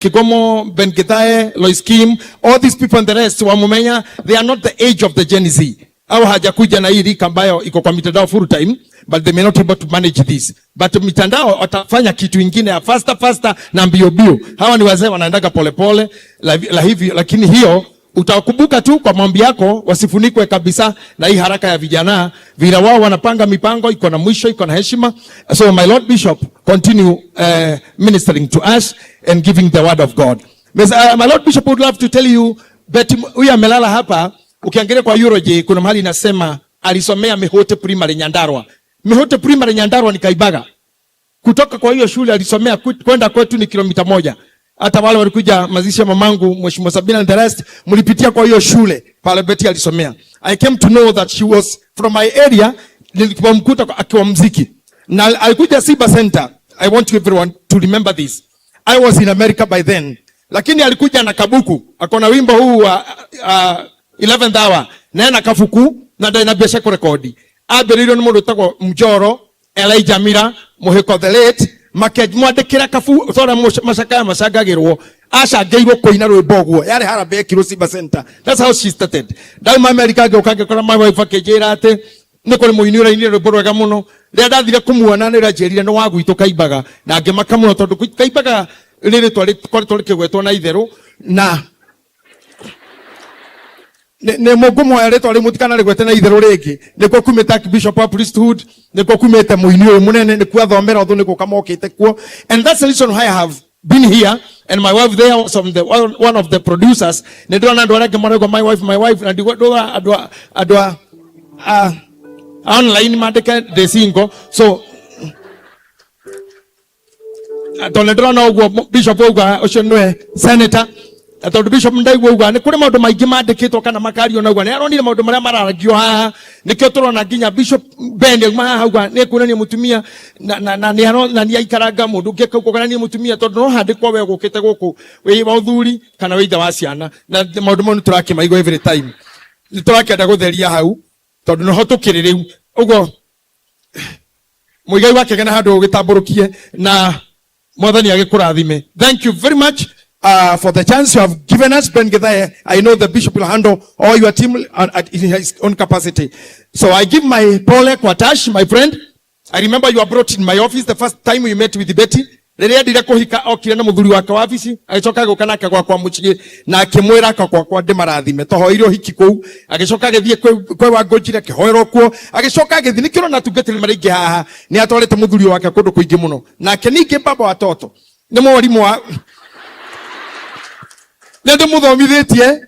Kigomo, Ben Githae, Lois Kim, all these people and the rest wa Mumenya, they are not the age of the Gen Z. Au hajakuja na hii rika ambayo iko kwa mitandao full time, but they may not able to manage this. But mitandao watafanya kitu ingine ya faster faster na mbio mbio. Hawa ni wazee wanaendaga polepole la hivi, lakini hiyo utakumbuka tu kwa maombi yako, wasifunikwe kabisa na hii haraka ya vijana, vile wao wanapanga mipango iko na mwisho, iko na heshima. So my Lord Bishop, continue ministering to us and giving the word of God. My Lord Bishop would love to tell you Betty, huyu amelala hapa, ukiangalia kwa eulogy kuna mahali inasema alisomea Mihote Primary Nyandarua. Mihote Primary Nyandarua ni Kaibaga. Kutoka kwa hiyo shule alisomea kwenda kwetu ni kilomita 1. Hata wale walikuja mazishi ya mamangu Mheshimiwa Sabina and the rest, mlipitia kwa hiyo shule pale Betty alisomea. I came to know that she was from my area, nilipomkuta akiwa mziki. Na alikuja Siba Center. I want everyone to remember this. I was in America by then. Lakini alikuja na kabuku, akona wimbo huu wa 11th hour, na ena kabuku na ndari na mbeca kurekodi. Ambĩrĩirio nĩ mũndũ wĩtagwo Mjoro Elijah Mira Mũhĩko the late, makĩmwandĩkĩra kabu tora macakaya macangagĩrwo, acangĩirwo kũina rwĩmbo ũguo yarĩ harambee ekirwo Simba Center. That's how she started. Ndauma America ngĩũka ngĩkora my wife akĩnjĩra atĩ nĩ kũrĩ mũini ũrainire rwĩmbo rwega mũno. Rĩrĩa ndathire kũmuona nĩ ranjĩrire nĩ wa gwitũ Kaimbaga, na ngĩmaka mũno tondũ Kaimbaga nĩ rĩtwa rĩkoretwo rĩkĩgwetwo na itherũ na nĩ mũngũmoya rĩtwa rĩu mũtikanarĩgwete na itherũ rĩngĩ. Nĩkuo kumĩte Archbishop wa priesthood, nĩkuo kumĩte mũini ũyũ mũnene, nĩkuo athomera ũthũ, nĩkuo kamokĩte kuo. And that's the reason why I have been here and my wife there was on the, one of the producers. Nĩ ndĩrona andũ arĩa angĩ marauga "my wife, my wife" na ndigua ndũra andũ a online mandĩke ndĩ single, so tondũ ndĩrona ũguo bishop auga ũcio nĩwe senator, na tondũ bishop ndaigua uga nĩ kũrĩ maũndũ maingĩ mandĩkĩtwo kana makario na uga nĩ aronire maũndũ marĩa mararagio haha, nĩkĩo tũrona nginya Bishop Ben auma haha auga nĩ ekuonania mũtumia na nĩ aronania aikaranga mũndũ ũngĩ akauga mũtumia, tondũ no handĩkwo we gũkĩte gũkũ wĩ wa ũthuri kana wĩ ithe wa ciana, na maũndũ mau nĩ tũrakĩmaigua every time. Nĩ tũrakĩenda gũtheria hau tondũ noho tũkĩrĩ rĩu ũguo mũigai wake gena handũ ũgĩtambũrũkie na Mwathani agĩkũrathime. Thank you very much for the chance you have given us, Ben Githae. I know the bishop will handle all your team in his own capacity. So I give my pole kwa Tash, my friend. I remember you were brought in my office the first time we met with Betty. Rĩrĩa endire kũhika okire na mũthuri wake wa wabici, agĩcoka agĩũka nake gwakwa mũciĩ na akĩmwĩra aka gwakwa ndĩmarathime tohoire ũhiki kũu, agĩcoka agĩthiĩ kwĩ Wangũnjire akĩhoerwo kuo, agĩcoka agĩthiĩ nĩkĩo ũrona atungatĩri marĩa aingĩ haha nĩ atwarĩte mũthuri wake kũndũ kũingĩ mũno. Nake ningĩ baba watoto nĩ mwarimũ wa nĩ ndĩmũthomithĩtie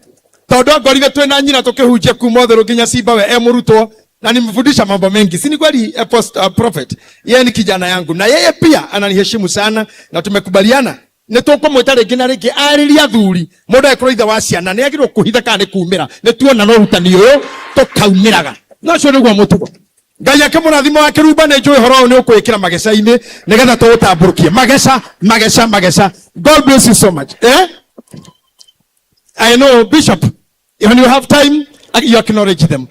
tondũ angorire twĩ na nyina tũkĩhunjia kuma Utherũ nginya Simba we e mũrutwo na nimefundisha mambo mengi, si ni kweli? Post, prophet, yeye ni kijana yangu na yeye pia ananiheshimu sana na tumekubaliana nĩ tũkũmwĩta rĩngĩ na rĩngĩ arĩria athuri. Mũndũ agĩkorwo ithe wa ciana nĩ agĩrĩirwo kũhitha kana nĩ kumĩra, nĩ tuona no ũrutani ũyũ tũkaumĩraga no ũcio nĩguo mũtugo. Ngai akĩmũrathima wa kĩrumba. Nĩ njũĩ ũhoro ũyũ nĩ ũkwĩkĩra mageca-inĩ nĩgetha tũũtambũrũkie mageca mageca mageca. God bless you so much, eh? I know, Bishop, when you have time, you acknowledge them.